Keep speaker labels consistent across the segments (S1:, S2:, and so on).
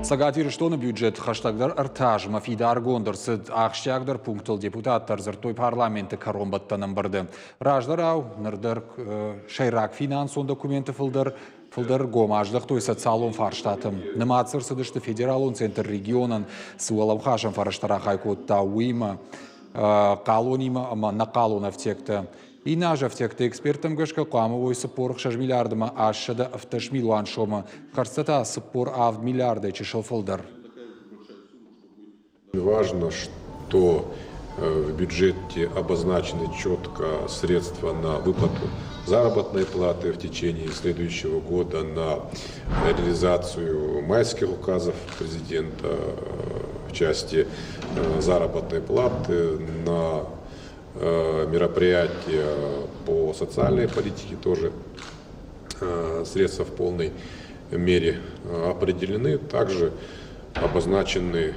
S1: Цӕгат Ирыстоны бюджет хӕстӕгдӕр 3 азмӕ фидаргонд ӕрцыд. Ахсджиагдӕр пунктыл депутаттӕ ӕрдзырдтой парламенты кӕронбӕттӕн ӕмбырды. Раздӕрау, ныр дӕр сӕйраг финансон документы фылдӕр ргом аздӕхтой социалон фарстатӕм. Нымад ӕрцыдысты федералон центр регионӕн цы уӕлӕмхасӕн фӕрӕзтӕ рахай кодта, уыимӕ хъалонимӕ ӕмӕ нӕхъалон ӕфтиӕгтӕ. Иннӕ аз ӕфтиӕгты эксперттӕм гӕсгӕ хъуамӕ уой 46 миллиардмӕ 870 милуан сомы, хӕрдзтӕ та 47 миллиардӕй чысыл фылдӕр.
S2: Важно, что в бюджете обозначены четко средства на выплату заработной платы в течение следующего года, на реализацию майских указов президента в части заработной платы, на мероприятия по социальной политике тоже средства в полной мере определены. Также обозначены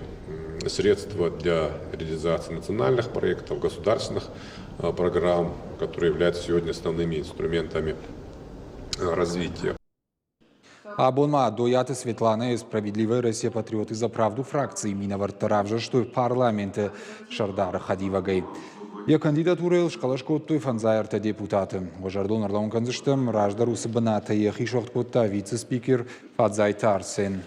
S2: средства для реализации национальных проектов, государственных программ, которые являются сегодня основными инструментами развития.
S1: Абон ма Дойаты Светланӕйы «Справедливая Россия. Патриоты за правду» фракцийы минӕвӕрттӕ равзӕрстой парламенты сӕрдары хӕдивӕгӕй. Йӕ кандидатурӕйыл схъӕлӕс кодтой 53 депутаты. Уӕ зӕрдыл ӕрлӕууын кӕндзыстӕм, раздӕр уыцы бынатӕй йӕхи суӕгъд кодта вице-спикер Фадзайты Арсен.